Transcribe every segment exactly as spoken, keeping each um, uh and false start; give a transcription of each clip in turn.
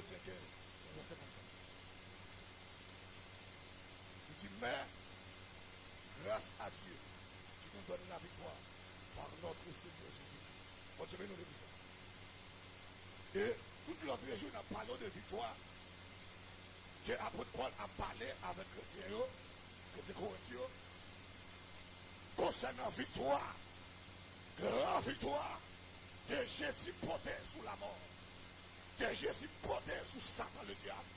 Sèkèy, vèsè konsa. Li di, mais grâce à Dieu qui nous donne la victoire par notre Seigneur Jésus-Christ. Bondye beni w depi sa. E tout lòt rejyon ap pale w de viktwa ke apot Pòl ap pale avèk kretyen yo, kretyen Korent yo, konsènan viktwa, gran viktwa ke Jezi pote sou lamò, ke Jezi pote sou Satan Ledyab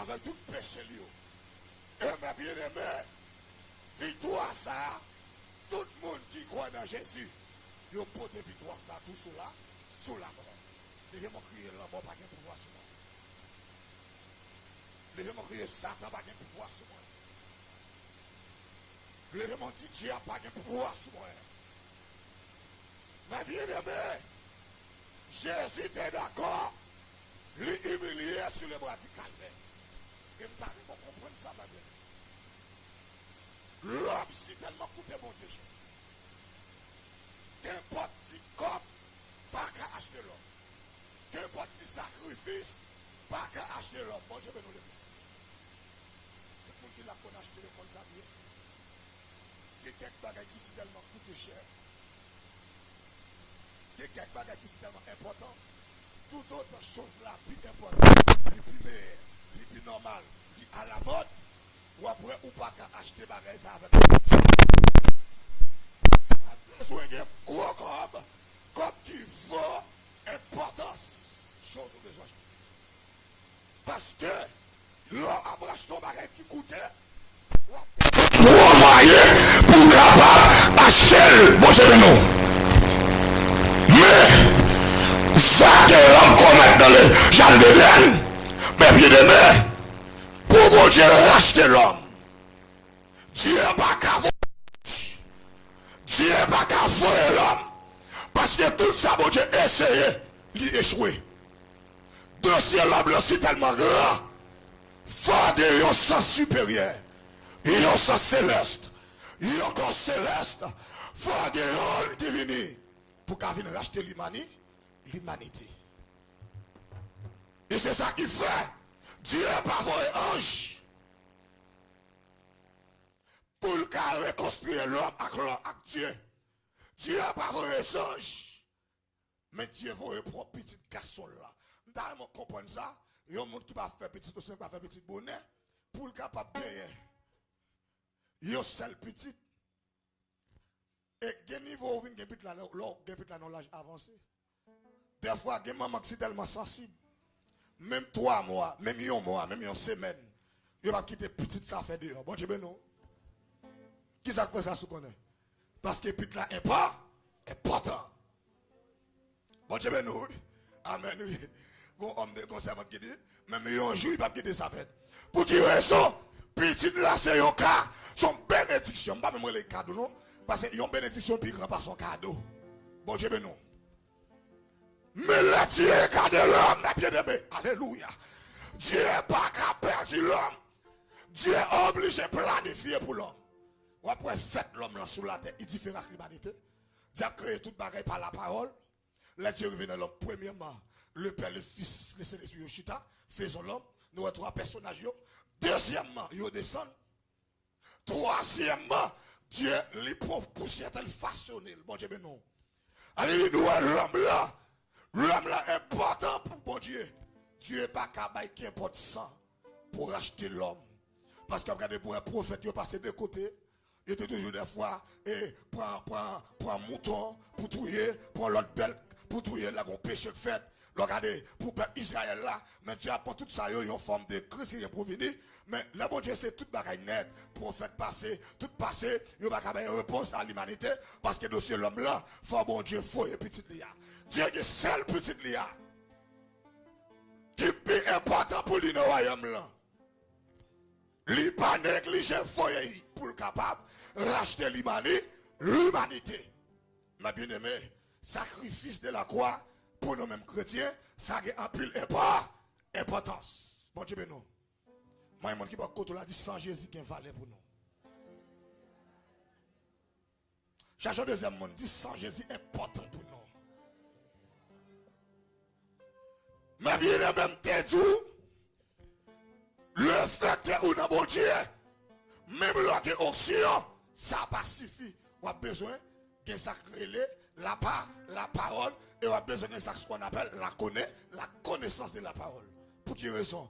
avèk tout peche l yo. E men byeneme, viktwa sa a, tout moun ki kwè nan Jezi, yo pote viktwa sa a tou sou la, sou lamò. Leve men w, kriye, lanmò pa gen pouvwa sou mwen. Leve men w, kriye, Satan pa gen pouvwa sou mwen. Leve men w, di, dyab pa gen pouvwa sou mwen. Men byeneme, Jezi te dakò, li imilye sou le bwa di Kalvè. E m ta renmen w konprann sa, men byeneme. Lòm si tèlman koute Bondye chè. Kenpòt ti kòb pa ka achte lòm. Kenpòt ti sakrifis pa ka achte lòm. Bondye beni w depi. Tout moun ki la konn achte yo konn sa byen. Gen kèk bagay ki si tèlman koute chè. Gen kèk bagay ki si tèlman enpòtan. Toutotan choz la pi enpòtan, li pi meyè, li pi nòmal, li alamòd, w ap wè ou pa ka achte bagay sa avèk yon ti kòb. W ap bezwen gen gwo kòb, kòb ki vo enpòtans choz ou bezwen achte. Paske lè w ap achte yon bagay ki koute, w ap gwo mwayen pou w kapab achte l. Bondye beni w. Men, sa ke lòm komèt nan le jaden Edenn, men byeneme, pou Bondye rachte lòm, Dye pa ka voye, Dye pa ka voye lòm, paske tout sa Bondye eseye, li echwe. Dosye lòm lan si tèlman gran, fò gen yon sans siperyè, yon sans selès, yon kò selès, fò gen yon ki vini pou ka vin rachte limani-, limanite. E se sa ki fè Dye pa voye anj pou l ka rekonstwi lòm ak lòm ak Dye. Dye pa voye zanj, men Dye voye pwòp pitit gason l la. M ta renmen w konprann sa, yon moun ki pa fè pitit, osnon ki pa fè pitit bonè, pou l kapab genyen yon sèl pitit. E gen nivo ou vin gen pitit la, lè w, lè w gen pitit la nan yon laj avanse. Dèfwa, gen manman ki si tèlman sansib, menm twa mwa, menm yon mwa, menm yon semèn, yo p ap kite pitit sa fè deyò. Bondye beni w. Kisa k fè sa, si w konnen? Paske pitit la enpò-, enpòtan. Bondye beni w, wi. Amèn, wi. Gon òm de, gon sèvant ki di, menm yon jou, li p ap kite sa fèt. Pou ki rezon? Pitit la se yon ka, se yon benediksyon. M pa menm rele l kado, non. Paske yon benediksyon pi gran pase yon kado. Bondye beni w. Men lè Dye gade lòm, men byeneme, alelouya. Dye pa ka pèdi lòm. Dye oblije planifye pou lòm. W ap wè fèt lòm lan sou latè, li diferan ak limanite. Dyab kreye tout bagay pa lapawòl. Lè Dye revène lòm, premyèman, le Pè, le Fis, le Sentespri yo chita, faisons l'homme, nou wè twa pèsonaj yo. Dezyèmman, yo desann. Twazyèmman, Dye, li pran pousyè tè, l fasonnen l. Bondye beni w. Ale, nou wè lòm lan. Lòm lan enpòtan pou Bondye. Dye pa ka bay kenpòt san pou rachte lòm. Paske w ap gade pou wè pwofèt yo pase de kote, yo te toujou dèfwa, e, pran, pran, pran mouton pou touye, pran lòt bèt pou touye, lè gon peche k fèt. Lè w gade pou pèp Izrayèl la, men Dye ap pran tout sa yo, yon fòm de kriz ki gen pou vini. Men lè Bondye se tout bagay nèt, pwofèt pase, tout pase, yo pa ka bay repons a limanite, paske dosye lòm lan, fò Bondye voye pitit li a. Dye gen sèl pitit li a, ki pi enpòtan pou li nan wayòm lan. Li pa neglije voye l pou l kapab rachte limani-, limanite. Men byeneme, sakrifis de la kwa pou nou menm kretyen, sa gen anpil enpò-, enpòtans. Bondye beni w. Mwen, moun ki bò kote w la, di san Jezi gen valè pou nou. Chache yon dezyèm moun, di san Jezi enpòtan pou nou. Men byeneme, m te di w, lefètke ou nan Bondye, menm lè w gen onksyon, sa pa sifi. W ap bezwen gen sa k rele lapa, lapawòl, e w ap bezwen gen sa k, ce qu'on appelle la connaît, la connaissance de la parole. Pou ki rezon?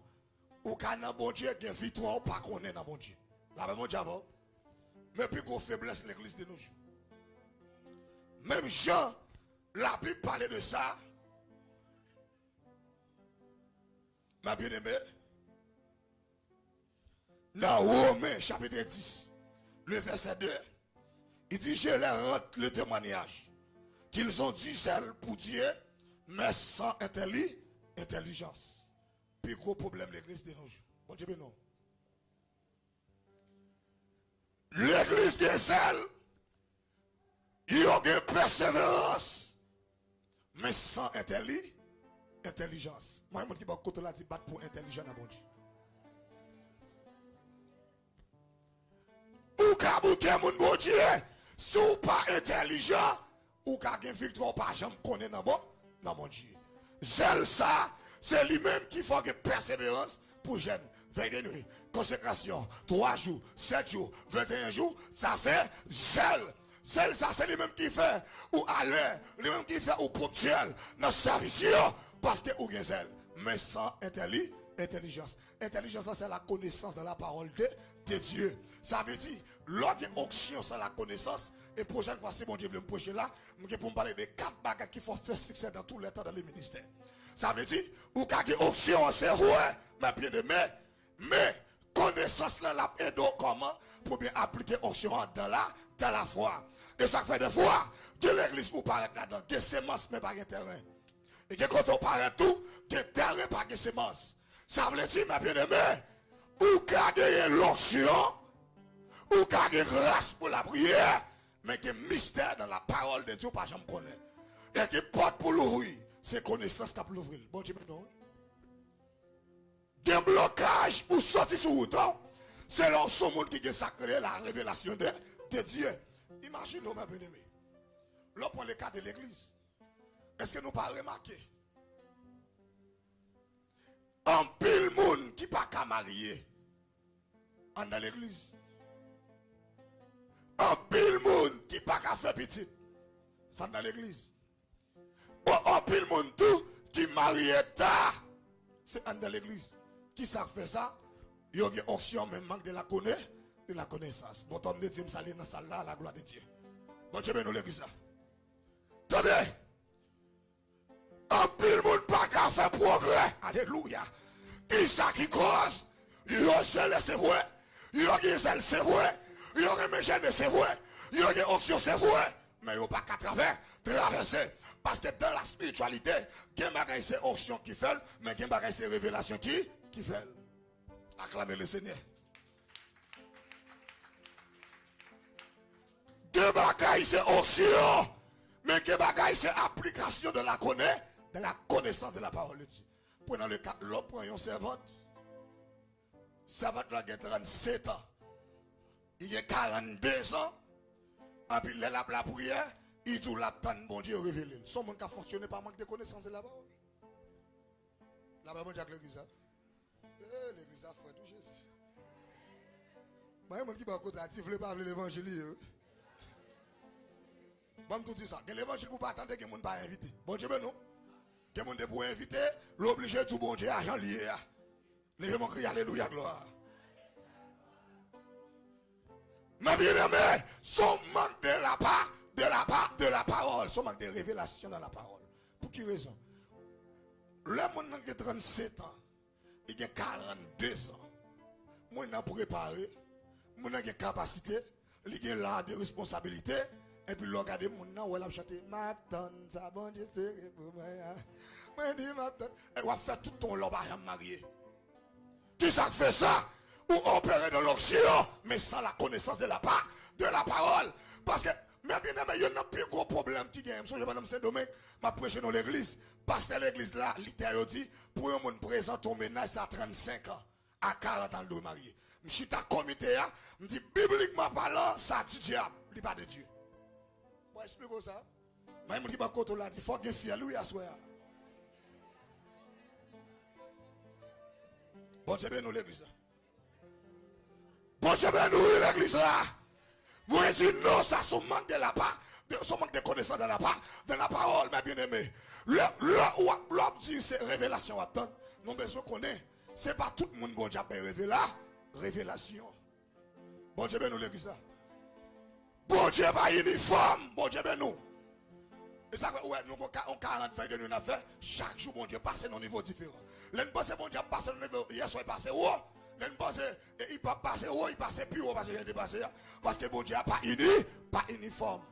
Ou ka nan Bondye, gen viktwa ou pa konnen nan Bondye. Lapè Bondye avè w. Men pi gwo feblès legliz de nos jours. Menm jan Labib pale de sa, men byeneme, nan Women chapit dis, le vèsè de, il dit, je leur rends le témoignage qu'ils ont du zèle pour Dieu, mais sans intelli-, intelligence. Pi gwo pwoblèm legliz de nos jours. Bondye beni w. Legliz gen zèl, yo gen pèseverans, men san entèli, entèlijans. Mwen, moun ki bò kote w la di bat pou entèlijan nan Bondye. Ou ka bouke moun Bondye, si w pa entèlijan, ou ka gen viktwa ou pa janm konnen nan bon, nan Bondye. Zèl sa, se li menm ki fè w gen pèseverans pou jèn, vèy de nwi, konsekrasyon, twa jou, sèt jou, venteyen jou, sa se zèl. Zèl sa, se li menm ki fè ou alè, li menm ki fè ou ponktyèl nan sèvis yo, paske ou gen zèl. Men san entèli-, entèlijans. Entèlijans la, se la connaissance de la parole de, de Dieu. Sa vle di, lè w gen onksyon san la connaissance, e pwochèn fwa, si Bondye vle m preche la, m gen pou m pale de kat bagay ki fè w fè siksè dans tous les temps dans le ministère. Sa vle di, ou ka gen onksyon an, se vre, men byeneme, men konesans lan l ap ede w kòman pou byen aplike onksyon an dans la, dans la foi. E sa k fè defwa, gen legliz ou parèt ladan, gen semans men pa gen tèren. E gen kote w parèt tou, gen tèren pa gen semans. Sa vle di, men byeneme, ou ka genyen lonksyon, ou ka gen gras pou lapriyè, men gen mistè dans la parole de Dieu ou pa janm konnen. E gen pòt pou louvri, se konesans k ap louvri l. Bondye beni w, wi. Gen blokaj pou soti sou wout ou, se lè w se yon moun ki gen sa k rele la revelasyon de, de Dye. Imajine w, men byeneme, lè w pran le ka de legliz, èske nou pa remake anpil moun ki pa ka marye anndan legliz? Anpil moun ki pa ka fè pitit, sa anndan legliz. Bon, anpil moun tou ki marye ta, se anndan legliz. Kisa k fè sa? Yo gen onksyon, men mank de la kone-, de la konesans. Bon, tòm de Dye, m salye nan sal la, la glwa de Dye. Bondye beni w, legliz la. Tande! Anpil moun pa ka fè pwogrè. Alelouya. Kisa ki kòz? Yo zele, se vre. Yo gen zèl, se vre. Yo renmen jene, se vre. Yo gen onksyon, se vre. Men yo pa ka travè-, travèse. Paske dans la spiritualité, gen bagay se onksyon ki fè l, men gen bagay se revelasyon ki, ki fè l. Aklame le Senyè. Gen bagay se onksyon, men gen bagay se aplikasyon de la kone-, de la connaissance de la parole de Dieu. Pran le ka, lè w pran yon sèvant, sèvant la gen trannsetan, li gen karannde zan, epi lè l ap lapriyè, li di w l ap tann Bondye revele l. Se yon moun k ap fonksyone pa mank de konesans de la parole. Lapè Bondye ak legliz la. Eh, legliz la fre tou, Jezi. Mwen, moun ki bò kote a, di vle pa vle levanjil li ye, wi. Ban m tou di sa. Gen levanjil pou pa tande, gen moun pa envite. Bondye beni w. Gen moun depi w envite, l oblije di w Bondye a jan li ye a. Leve men w, kriye alelouya, glwa. Men byeneme, se yon mank de la pa, de la pa, de la parole. Se yon mank de revelasyon nan la parole. Pou ki rezon? Lè moun nan gen trannsetan, li gen karannde zan. Moun nan prepare, moun nan gen kapasite, li gen la de responsabilite, epi lè w gade moun nan, w wè l ap chante, "M ap tann sa Bondye sere pou mwen an." Mwen di, "M ap tann." E w ap fè tout tan w la w pa janm marye. Kisa k fè sa? Ou opere dans l'onction, men sans la connaissance de la pa-, de la parole. Paske, men byeneme, youn nan pi gwo pwoblèm ki genyen, m sonje pandan m Sendomeng, m ap preche nan legliz. Pastè legliz la, lidè yo di, pou yon moun prezante yon mennaj, se a trannsenk an, a karant an, l dwe marye. M chita komite a, m di, biblikman palan, sa di dyab, li pa de Dye. Mwen eksplike w sa. Men moun ki bò kote w la di, fò gen fyèl wi aswè a. Bondye beni w, legliz la. Bondye beni w, wi, legliz la. Mwen di non, sa se yon mank de la pa, de, se yon mank de konesans de la pa, de la pawòl, men byeneme. Lè, lè w ap, lè w ap di se revelasyon w ap tann, nou bezwen konnen, se pa tout moun Bondye ap bay revela, revelasyon. Bondye beni w, legliz la. Bondye pa inifòm, Bondye beni w. E sa fè, ou wè, nou gon ka, on karant fèy de nwi n ap fè, chak jou Bondye pase nan nivo diferan. Lè n panse Bondye ap pase nan nivo, yèswa li pase wo, lè n panse, e, li p ap pase wo, li pase pi wo pase jan li te pase a. Paske Bondye a pa ini, pa inifòm.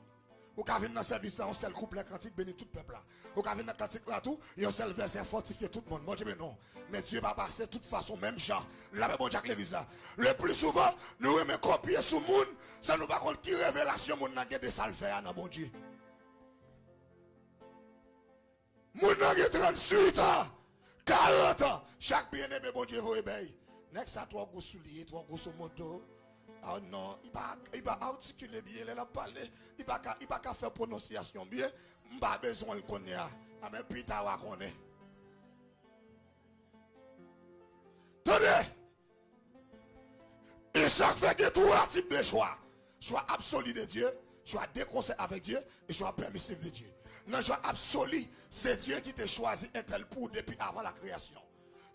Ou ka vin nan sèvis la, yon sèl kouplè kantik beni tout pèp la. Ou ka vin nan kantik la tou, yon sèl vèsè fòtifye tout moun. Bondye beni w. Men Dye pa pase tout fason menm jan. Lapè Bondye ak legliz la. Le pli souvan, nou renmen kopye sou moun, san nou pa konn ki revelasyon moun nan gen de sa l fè a nan Bondye. Moun nan gen tranntuit an, karant an, chak byeneme Bondye voye bay. Nèg sa twò gwo sou li, twò gwo sou moto. Oh non, li pa, li pa atikile byen lè l ap pale, li pa ka, li pa ka fè pwononsyasyon byen. M pa bezwen l kounye a. Anben pita w a konnen. Tande! E sa k fè gen twa tip de chwa. Chwa absoli de Dye, chwa de konsè avèk Dye, e chwa pèmisif de Dye. Nan chwa absoli, se Dye ki te chwazi entèl pou ou depi avan la kreyasyon.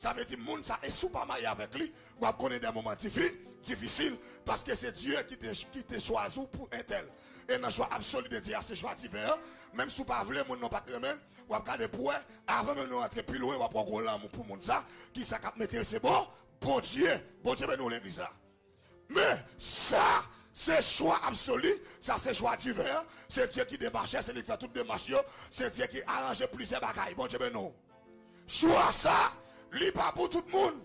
Sa vle di moun sa, e si w pa marye avèk li, w ap konnen de moman difi, difisil, paske se Dye ki te, ki te chwazi w pou entèl. E nan chwa absoli de Dye a, se chwa diven an, menm si w pa vle, moun nan pa t renmen l, w ap gade pou wè, avan menm nou rantre pi lwen, w ap wè w gen lanmou pou moun sa, kisa k ap mete l, se bon, Bondye, Bondye beni w legliz la. Men, sa, se chwa absoli, sa se chwa diven an, se Dye ki demache, se li ki fè tout demach yo, se Dye ki aranje plizyè bagay, Bondye beni w. Chwa sa, li pa pou tout moun.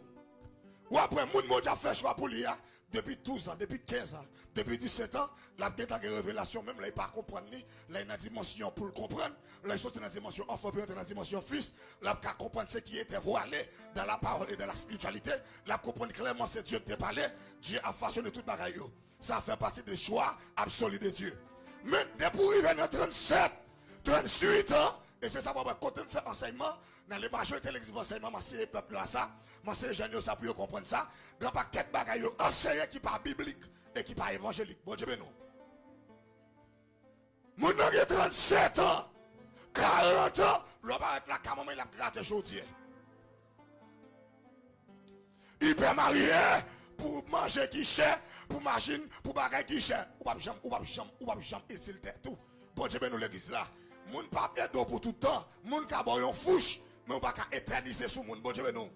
W ap wè moun Bondye ap fè chwa pou li a, depi douz an, depi kenz an, depi disèt an, l ap gentan gen revelasyon, menm lè li pa konprann li, lè li nan dimansyon pou l konprann, lè li soti nan dimansyon anfan pou l antre nan dimansyon fis, l ap ka konprann ce qui était voilé dans la parole et dans la spiritualité, l ap konprann klèman se Dye ki te pale, Dye ap fasonnen tout bagay yo. Sa fè pati de chwa absoli de Dye. Men depi w rive nan trannsèt, tranntuit an, e se sa w ap wè kote m fè ansèyman, nan le majorite legliz m fè ansèyman, m anseye pèp la sa, m anseye jèn yo sa pou yo konprann sa, gen pakèt bagay yo anseye ki pa biblik e ki pa evanjelik. Bondye beni w. Moun nan gen trannsèt an, karant an, lè w parèt lakay manman l ap grate jodi. Li pè marye pou manje ki chè, pou machin, pou bagay ki chè. Ou p ap janm, ou p ap janm, ou p ap janm itil tèt ou. Bondye beni w legliz la. Moun p ap ede w pou tout tan. Moun ka ba w yon fouch, men ou pa ka etènize sou moun. Bondye beni w.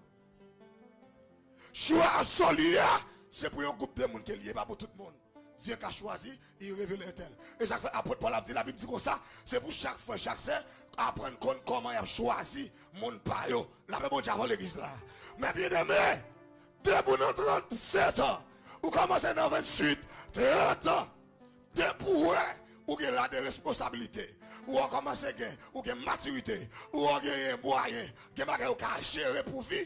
Chwa absoli a, se pou yon gwoup de moun ke l ye, pa pou tout moun. Dye ka chwazi, li revele entèl. E sa k fè apot Pòl ap di, Labib di konsa, se pou chak frè, chak sè, aprann konn kòman y ap chwazi moun pa yo. Lapè Bondye avè w legliz la. Men byeneme, depi w nan trannsèt an, ou kòmanse nan venntuit, trant an, depi w wè, ou gen la de responsablite, ou wè w kòmanse gen, ou gen matirite, ou wè w genyen mwayen, gen bagay ou ka jere pou vi,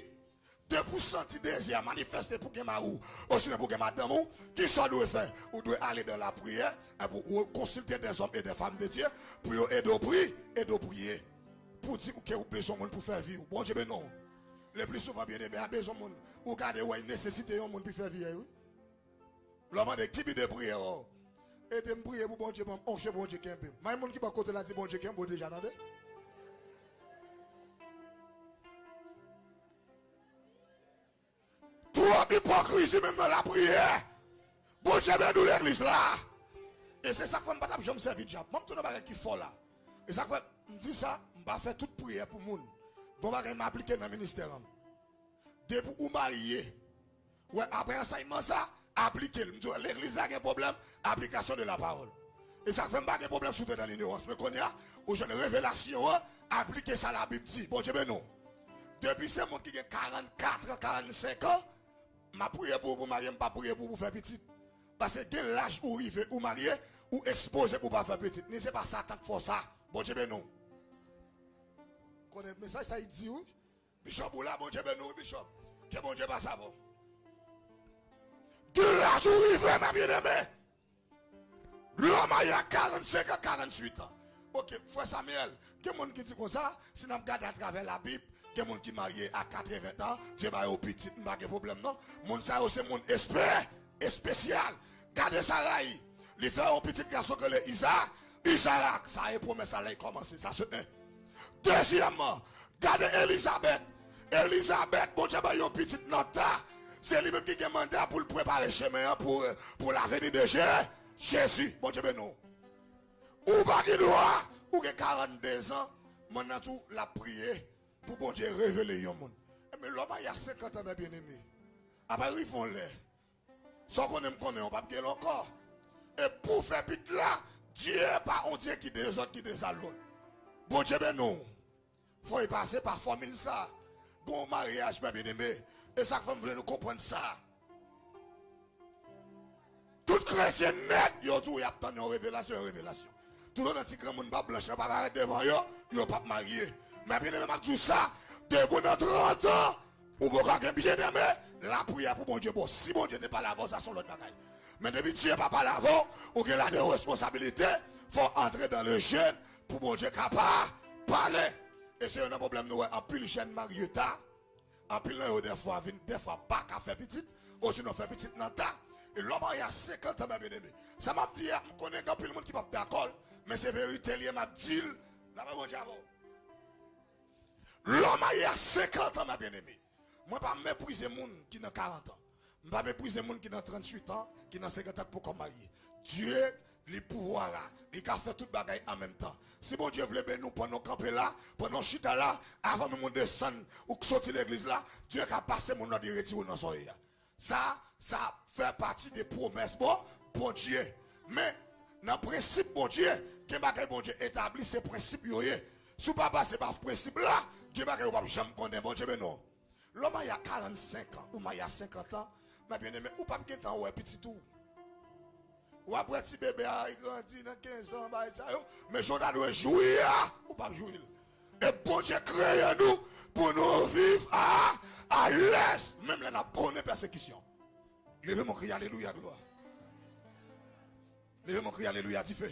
depi w santi dezi a manifeste pou gen mari w, osinen pou gen madanm ou, kisa w dwe fè? Ou dwe ale dan lapriyè, epi w konsilte dèzòm e dè fanm de Dye, pou yo ede w pri, ede w priye. Pou di ke ou bezwen moun pou fè vi w. Bondye beni w. Le pli souvan, byeneme a bezwen moun. Ou gade, wè nesesite yon moun pou fè vi a, wi. Lè w mande ki bi de priyè w, ede m priye pou Bondye ban m onksyon, Bondye kenbe m. May moun ki bò kote la di Bondye kenbe w deja, tande. Twòp ipokrizi menm nan lapriyè. Bondye beni w legliz la. E se sa k fè m pa t ap janm sèvi dyab. Ban m tou nan bagay ki fò la. E sa k fè m di sa, m pa fè tout priyè pou moun. Gon bagay m aplike nan ministè an. Depi ou marye, wè, apre ansèyman sa, aplike l. M di w, legliz la gen pwoblèm aplikasyon de la pawòl. E sa k fè m pa gen pwoblèm si w te nan linyorans. Men kounye a, ou jwenn revelasyon an, aplike sa Labib di. Bondye beni w. Depi se moun ki gen karannkat an, karannsenk an, m ap priye pou ou pou w marye, m p ap priye pou ou pou w fè pitit. Paske gen laj ou rive, ou marye, ou ekspoze pou w pa fè pitit. Ni se pa Satan k fè w sa. Bondye beni w. Konnen mesaj sa, li di wi. Bishop ou la, Bondye beni w, wi, Bishop. Ke Bondye pase avè w. Gen laj ou rive, men byeneme. Lè w marye a karannsenk an, karannwit an. Ok, frè Samuel, gen moun ki di konsa, si n ap gade atravè Labib, Gen moun ki marye a katreven an, Dye ba yo pitit, m pa gen pwoblèm non. Moun sa yo se moun espe-, espesyal. Gade Sarayi, li fè yon pitit gason ki rele Iza, Izarak. Sa e pwomès la lè l kòmanse. Sa se en. Dezyèmman, gade Elizabèt. Elizabèt, Bondye ba yon pitit nan ta. Se li menm ki gen manda pou l prepare chemen an pou, pou laveni de Je-, Jezi. Bondye beni w. Ou pa gen dwa, ou gen karannde zan, manman w ap priye pou Bondye revele yon moun. Ebyen, lè w mayi a senkant an, mè byeneme, apa rive yon lè, sa w konnen m konnen, w p ap gen l ankò. E pou w fè pitit la, Dye pa yon Dye ki dezòd, ki dezalòd. Bondye beni w. Fò w pase pa fòmil sa. Gen yon maryaj, mè byeneme. E sa k fè m vle nou konprann sa. Tout kretyen nèt, yo di w y ap tann yon revelasyon, yon revelasyon. Toutotan ti granmoun bab blanch lan pa parèt devan yo, yo p ap marye. Mè byeneme, m ap di w sa, depi w nan trant an, ou poko gen byeneme, lapriyè pou Bondye ba w. Si Bondye te pale avè w, sa se yon lòt bagay. Men depi Dye pa pale avè w, ou gen ladan yon responsabilite, fò w antre dans le jeûne pou Bondye ka pa pale. E se youn nan pwoblèm nou wè anpil jèn marye ta. Anpil nan yo dèfwa vin, dèfwa pa ka fè pitit, osinon fè pitit nan ta. E lè w marye a senkant an, mè byeneme, sa m ap di a, m konnen gen anpil moun ki p ap dakò l, men se verite l ye, m ap di l, lapè Bondye avè w. Lè w marye a senkant an, mè byeneme, mwen pa meprize moun ki nan karant an. M pa meprize moun ki nan tranntuit an, ki nan senkant an, k poko marye. Dye, li pouvwa la. Li ka fè tout bagay an menm tan. Si Bondye vle beni w pandan w kanpe la, pandan w chita la, avan menm ou desann, ou k soti legliz la, Dye ka pase moun nan, li retire w nan sa w ye a. Sa, sa fè pati de pwomès bon, Bondye. Men, nan prensip Bondye, gen bagay Bondye etabli, se prensip yo ye. Si w pa pase pa prensip la, gen bagay ou p ap janm konnen. Bondye beni w. Lè w marye a karannsenk an, ou marye a senkant an, mè byeneme, ou p ap gentan wè pitit ou. W ap wè ti bebe a, li grandi nan kenz an, bagay sa yo, men jan w ta dwe jwi a, ou p ap jwi l. E Bondye kreye nou pou nou viv a, alèz, menm lè n ap konnen pèsekisyon. Leve men w, kriye alelouya, glwa. Leve men w, kriye alelouya, dife.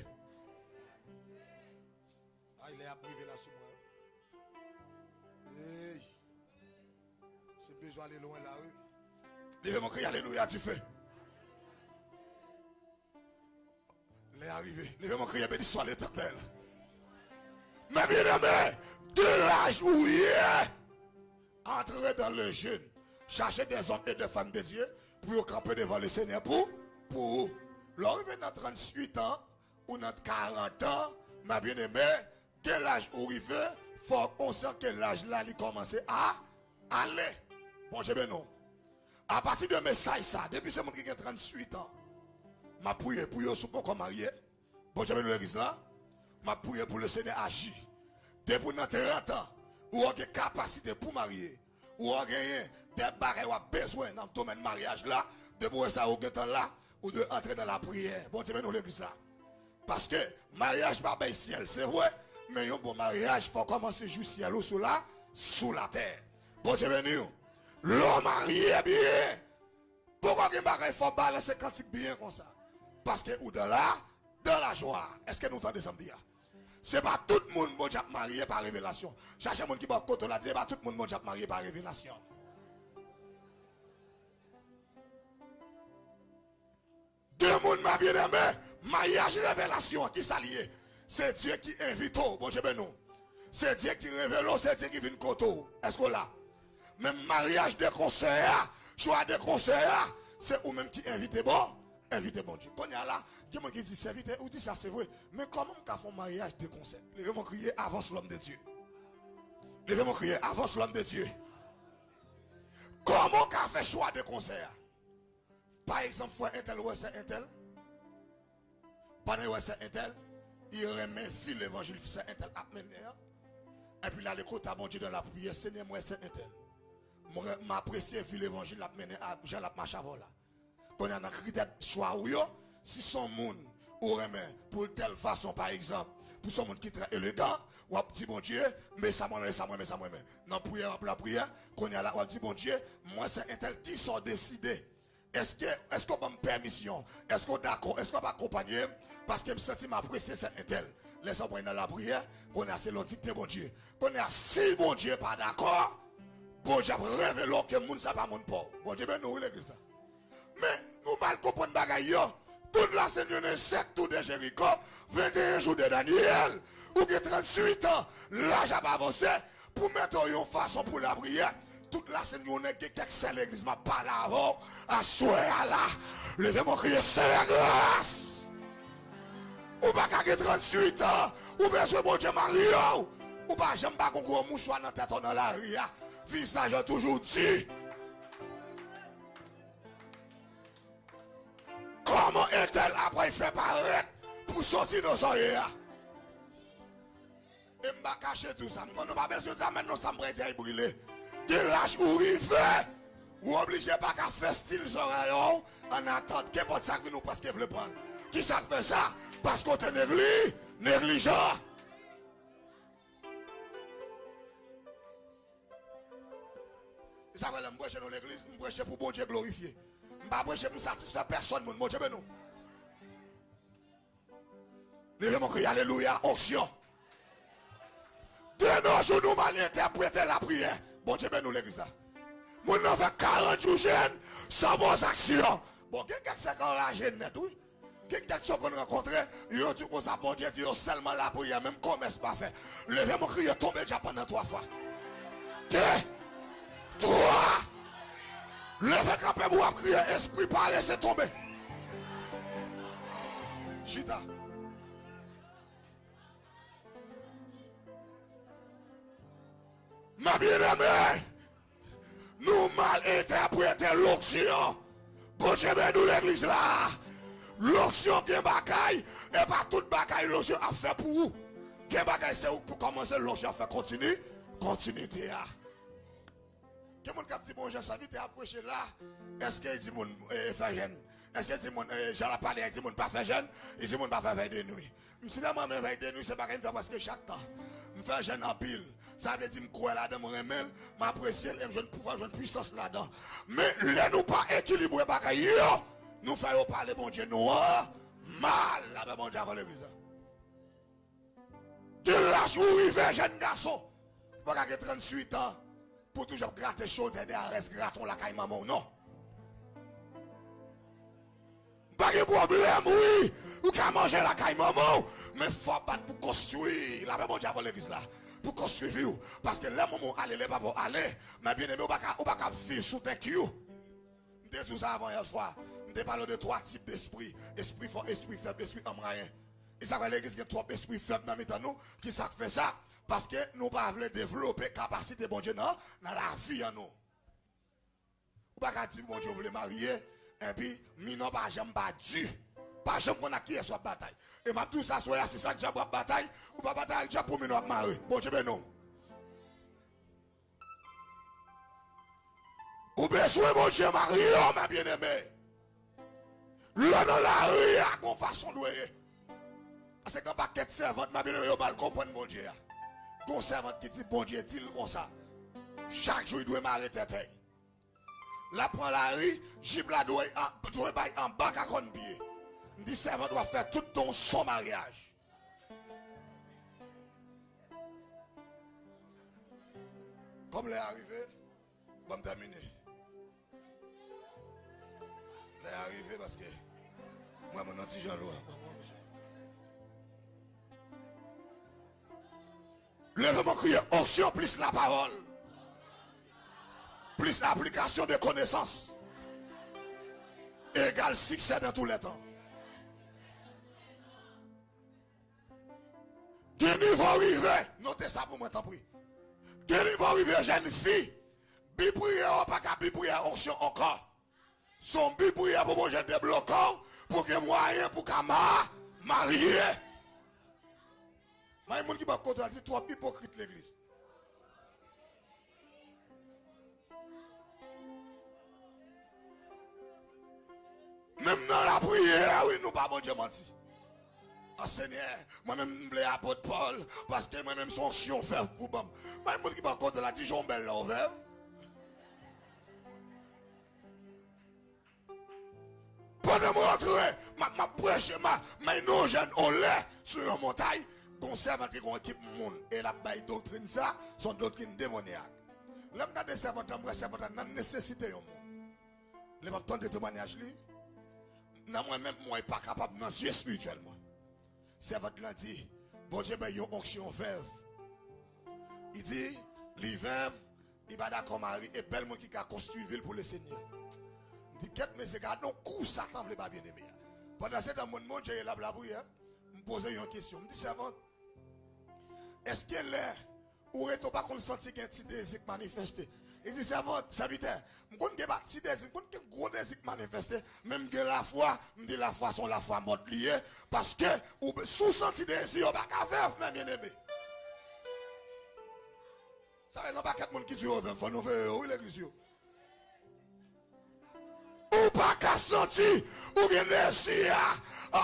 Ay, lè y ap rive la sou mwen. Ey! Se bezwen ale lwen la, wi. Leve men w, kriye alelouya, dife. Lè a rive. Leve men w, kriye beni swa Letènèl. Mè byeneme, de laj ou ye, antre dans le jeûne. Chache des hommes et des femmes de Dieu pou yo kanpe devan Lesenyè pou, pou ou. Lè w rive nan tranntuit an, ou nan karant an, mè byeneme, ke laj ou rive, fò w konsyan ke laj la li kòmanse a ale. Bondye beni w. Apati de mesaj sa, depi se moun ki gen tranntuit an, m ap priye pou yo, si w poko marye, Bondye beni w legliz la, m ap priye pou Lesenyè aji. Depi w nan trant an, ou gen kapasite pou marye, ou genyen de bagay w ap bezwen nan domèn maryaj la, depi w wè sa ou gentan la, ou dwe antre nan lapriyè. Bondye beni w legliz la. Paske maryaj pa bay syèl, se vre, men yon bon maryaj fò kòmanse jou syèl ou sou la, sou latè. Bondye beni w. Lè w marye byen, poko gen bagay fò w balanse kantik byen konsa. Paske ou dans la, dans la joie. Èske nou tande sa m di a? Se pa tout moun Bondye ap marye pa revelasyon. Chache moun ki bò kote w la, di, se pa tout moun Bondye ap marye pa revelasyon. De moun, mè byeneme, maryaj revelasyon an, kisa l ye? Se Dye ki envite w, Bondye beni w. Se Dye ki revele w, se Dye ki vin kote w. Èske w la? Men maryaj de konsè a, chwa de konsè a, se ou menm ki envite bon, envite Bondye. Kounye a la, gen moun ki di, sèvitè, ou di sa, se vre. Men kòman m ka fè yon maryaj de konsè? Leve men w, kriye, avance, l'homme de Dieu. Leve men w, kriye, avance, l'homme de Dieu. Kòman w ka fè chwa de konsè a? Pa egzanp, frè entèl wè sè entèl, pandan l wè sè entèl, li renmen vi levanjil sè entèl ap mennen an. Epi l ale kote Bondye nan lapriyè, Senyè, m wè sè entèl. M re-, m apresye vi levanjil l ap mennen a, jan l ap mache avè w la. Kounye a nan kritè chwa ou yo, si se yon moun ou renmen pou l tèl fason, pa egzanp, pou se yon moun ki trè elegan, w ap di Bondye, men sa mwen renmen, sa mwen renmen, sa mwen renmen. Nan priyè, w ap lapriyè, kounye a la, w ap di Bondye, m wè sè entèl, kisa w deside? Èske, èske w ban m pèmisyon? Èske w dakò? Èske w ap akonpanye m? Paske m santi m apresye sè entèl. Lè sa w pran nan lapriyè, kounye a se lè w dikte Bondye. Kounye a, si Bondye pa dakò, Bondye ap revele w ke moun sa pa moun pa w. Bondye beni w, wi, legliz la. Men, nou mal konprann bagay yo. Tout lasenn yo nan sèt tou de Jeriko, venteyen jou de Danyèl. Ou gen tranntuit an, laj ap avanse, pou mete w yon fason pou lapriyè. Tout lasenn yo nèg gen kèk sè legliz m ap pale avè w aswè a la. Leve men w kriye, Senyè gras! Ou pa ka gen tranntuit an, ou bezwen Bondye marye w. Ou pa janm pa gon gwo mouchwa nan tèt ou nan lari a. Vizaj ou toujou di. Kòman entèl apre fè parèt pou soti nan zòrye a? E m pa kache di w sa. M konn nou pa bezwen di amèn non, sa m pral di a brile. Gen laj ou rive, ou oblije pa ka fè stil zòrèy ou annatant. Kenpòt sa k vin ou prèske vle pran l. Kisa k fè sa? Paske w te negli, neglijan. E sa fè lè m preche nan legliz, m preche pou Bondye glorifye. M pa preche pou m satisfè pèsonn moun. Bondye beni w. Leve men w kriye alelouya, onksyon. De nos jours, nou mal entèprete lapriyè. Bondye beni w legliz la. Moun nan fè karant jou jèn, san bon aksyon. Bon, gen kèk sè k anraje nèt, wi. Gen kèk sè w konn rankontre, yo di w konsa, Bondye di yo sèlman lapriyè, menm komès pa fè. Leve men w kriye tonbe dyab pandan twa fwa. De, twa. Leve kanpe pou w ap kriye, espri parese tonbe. Chita. Mè byeneme, nou mal entèprete lonksyon. Bondye beni w legliz la. Lonksyon gen bagay, e pa tout bagay lonksyon ap fè pou ou. Gen bagay se ou k pou kòmanse, lonksyon ap fè kontini, kontinite a. Gen moun k ap di, bon, jan sèvitè a preche la, èske li di moun, e, fè jèn? Èske li di moun, e, jan l ap pale a, li di moun pa fè jèn? Li di moun pa fè vèy de nwi. M sitèlman renmen vèy de nwi, se bagay m fè prèske chak tan. M fè jèn anpil. Sa vle di m kwè ladan, m renmen l, m apresye l, e m jwenn pouvwa, m jwenn pwisans ladan. Men, lè nou pa ekilibre bagay yo, nou fè yo pale Bondye nou an mal. Lapè Bondye avè w legliz la. Gen laj ou rive, jèn gason. Ou pa ka gen tranntuit an pou toujou ap grate chozè dèyè rès graton lakay manman w, non. M pa gen pwoblèm, wi. Ou ka manje lakay manman w, men fò w bat pou konstwi. Lapè Bondye avè w legliz la. Pou konstwi vi w. Paske lè manman w ale, lè papa w ale, mè byeneme, ou pa ka, ou pa ka viv sou thank you. M te di w sa avan yè swa. M te pale w de twa tip despri. Espri fò, espri fèb, espri anmwayen. E sa fè legliz gen twòp espri fèb nan mitan nou. Kisa k fè sa? Paske nou pa vle devlope kapasite Bondye nan, nan lavi an nou. Ou pa ka di Bondye ou vle marye, epi minò pa janm pa di. Pa janm konn ak kiyès w ap batay. E m ap di w sa aswè a, si se ak dyab w ap batay, ou pa batay ak dyab pou minò ap mare. Bondye beni w. Ou bezwen Bondye marye w, mè byeneme. Lè w nan lari a, gon fason dwe ye. Paske gen pakèt sèvant, mè byeneme, yo mal konprann Bondye a. Gon sèvant ki di Bondye di l konsa. Chak jou, li dwe mare tèt li. L ap pran lari, jip la dwe, an- dwe bay anba kakòn pye. M di, sèvant, w ap fè tout don son maryaj. Kòm lè a rive, ban m tèmine. Lè a rive paske mwen, mwen nan ti jan lwa. Leve men w kriye, onction plus la parole, plus application de connaissance égale succès dans tous les temps. Gen nivo rive, note sa pou mwen, tanpri. Gen nivo rive, jèn fi, bi priyè w pa ka bi priyè onksyon ankò. Se yon bi priyè pou Bondye debloke w, pou gen mwayen pou ka ma- marye. Mwen, moun ki bò kote w la, di twòp ipokrit legliz. Menm nan lapriyè, wi, nou pa Bondye manti. A Senyè, mwen menm m vle apot Pòl, paske mwen menm se onksyon vèv pou ban m. Mwen, moun ki bò kote w la, di jan w bèl lè w vèv. Pandan m rantre, m ap, m ap preche, m a, men yon jèn olè sou yon montay, Gon sèvant ki gon ekip moun e l ap bay doktrin sa, se yon doktrin demoniak. Lè m gade sèvant lan, m wè sèvant lan nan nesesite yon moun. Lè m ap tande temwayaj li, nan mwen menm, mwen pa kapab nan zye espirityèl mwen. Sèvant lan di, Bondye bay yon onksyon vèv. Li di, li vèv, li pa dakò mari, e bèl moun ki ka konstwi vil pou Lesenyè. M di, kèt, mesye, gade yon kou Satan vle ba byeneme a. Pandan se tan, moun Bondye ye l ap lapriyè, m poze yon kesyon. M di, sèvant, èske lè ou rete, ou pa konn santi gen ti dezi k manifeste? Li di, sèvant, sèvitè, m konn gen pa ti dezi, m konn gen gwo dezi k manifeste, men m gen lafwa. M di, lafwa se yon lafwa mòd li ye, paske ou, si w santi dezi yo pa ka vèv, men byeneme. Sa fè gen yon pakèt moun ki di yo vèv, fò nou veye yo, wi, legliz yo. Ou pa ka santi ou gen dezi a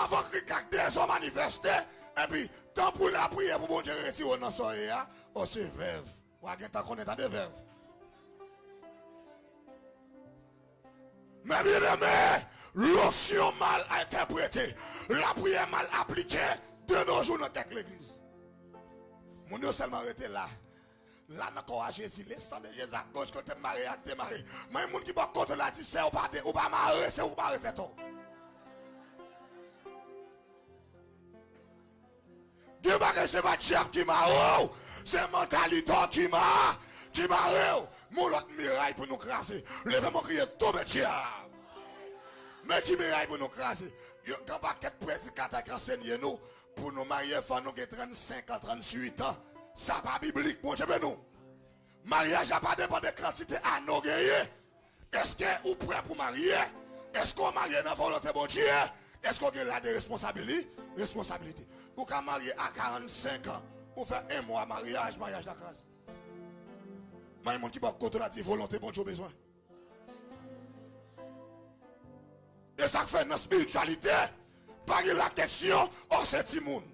anvan krik ak dezi manifeste, epi tan pou lapriyè pou Bondye retire w nan sa w ye a, o se vèv. W a gentan konnen, tande, vèv. Men byeneme, losyon mal entèprete, lapriyè mal aplike de nos jours nan kèk legliz. Moun yo sèlman rete la. La nan kò a Jezi, le san de Jezi, a goch kote m mare a, demare. Men moun ki bò kote w la di, sè, ou pa de, ou pa mare, se ou ki mare tèt ou. Gen bagay se pa dyab ki mare w, se mantalite w ki ma, ki mare w. Men yon lòt miray pou nou kraze. Leve men w kriye, tonbe dyab. Men ki miray pou nou kraze. Yo, gen pakèt predikatè k ansenye nou, pou nou marye, fò nou gen trannsenk an, trannwit an. Sa pa biblik, Bondye beni w. Maryaj la pa depann de kantite ane w genyen. Èske ou prè pou marye? Èske w marye nan volonte Bondye? Èske w gen lade responsabili-, responsablite? Ou ka marye a karannsenk an, ou fè en mwa maryaj, maryaj la kraze. Men moun ki bò kote w la di volonte Bondye w bezwen. E sa k fè nan espirityalite, pa gen la keksyon, o se timoun.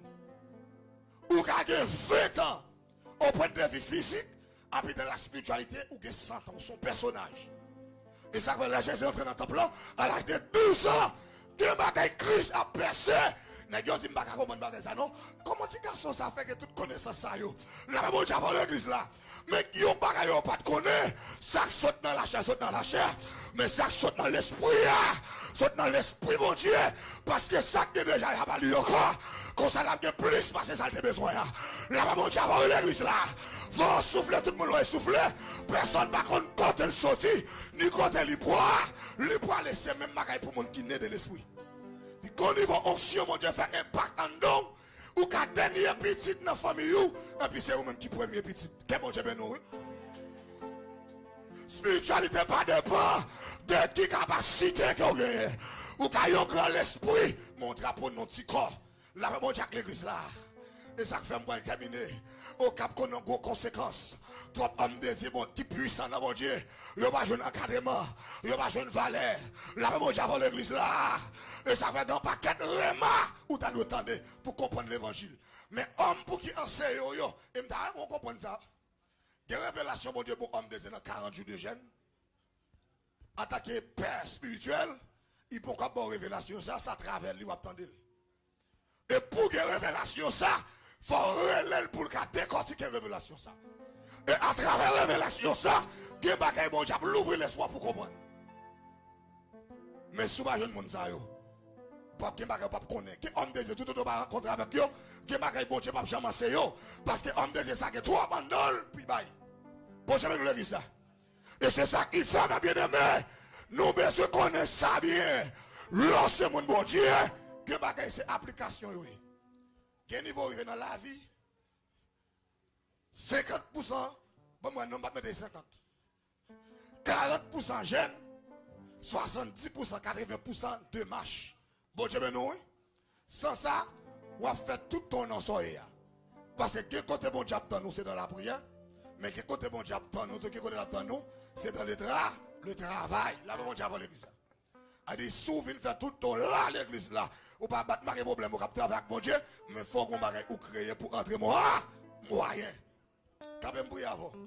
Ou ka gen ven tan, o pwen de vi fizik, epi nan la espirityalite, ou gen san tan, ou se yon pèsonaj. E sa k fè lè Jezi antre nan tanp lan, a laj de douz an, gen bagay Kris ap pèse. Nèg yo di, "M pa ka konprann bagay sa non. Kòman ti gason sa fè gen tout konesans sa yo?" Lapè Bondye avè w, legliz la. Men yon bagay yo pa t konnen, sa k sot nan lachè, sot nan lachè. Men sa k sot nan lespri a, sot nan lespri Bondye. Paske sa k gen deja, y a ba li ankò. Konsa, l ap gen plis pase sa l te bezwen an. Lapè Bondye avè w, legliz la. Van an soufle, tout moun wè soufle. Pèsòn pa konn kote l soti, ni kote li pwa-, li prale. Se menm bagay pou moun ki ne de lespri. Li gon nivo onksyon Bondye fè enpak anndan w. Ou ka dènye pitit nan fanmiy ou, epi se ou menm ki premye pitit. Ke Bondye beni w, wi. Espirityalite pa depann de ki kapasite ke w genyen. Ou ka yon gran lespri, men w drapo nan ti kò. Lapè Bondye ak legliz la. E sa k fè m pral tèmine. Okap konn yon gwo konsekans. Twòp òm de Dye bon, ki pwisan nan Bondye. Yo pa jwenn ankadreman. Yo pa jwenn valè. Lapè Bondye avè w, legliz la. E sa fè gen yon pakèt rema ou ta dwe tande pou konprann levanjil. Men òm pou ki anseye w yo, e m ta renmen w konprann sa. Gen revelasyon Bondye ba yon òm de Dye nan karant jou de jèn. Antanke pè espirityèl, li poko ba w revelasyon sa, se atravè li w ap tande l. E pou gen revelasyon sa, fò w rele l pou l ka dekòtike revelasyon sa. E atravè revelasyon sa, gen bagay Bondye ap louvri lespri w pou konprann. Men si w pa jwenn moun sa yo, p ap gen bagay w p ap konnen. Gen òm de Dye, toutotan w pa rankontre avèk yo, gen bagay Bondye p ap janm anseye w. Paske òm de Dye sa gen twòp anndan l pou l bay. Bondye beni w, legliz la. E se sa ki fè, mè byeneme, nou bezwen konnen sa byen. Lè w se moun Bondye, gen bagay se aplikasyon yo ye. Gen nivo w rive nan lavi, senkant pousan, bon, mwen non, m p ap mete senkant. Karant pousan jèn, swasanndis pousan, katreven pousan demach. Bondye beni w, wi. San sa, w ap fè tout tan w nan sa w ye a. Paske gen kote Bondye ap tann ou, se nan lapriyè. Men gen kote Bondye ap tann ou tou, gen kote l ap tann ou, se nan le tra-, le travay. Lapè Bondye avè w, legliz la. A di, si w vin fè tout tan w la, legliz la, ou pa bat make pwoblèm, ou k ap travay ak Bondye, men fò w gon bagay ou kreye pou antre mwa-, mwayen. Kanpe m priye avè w.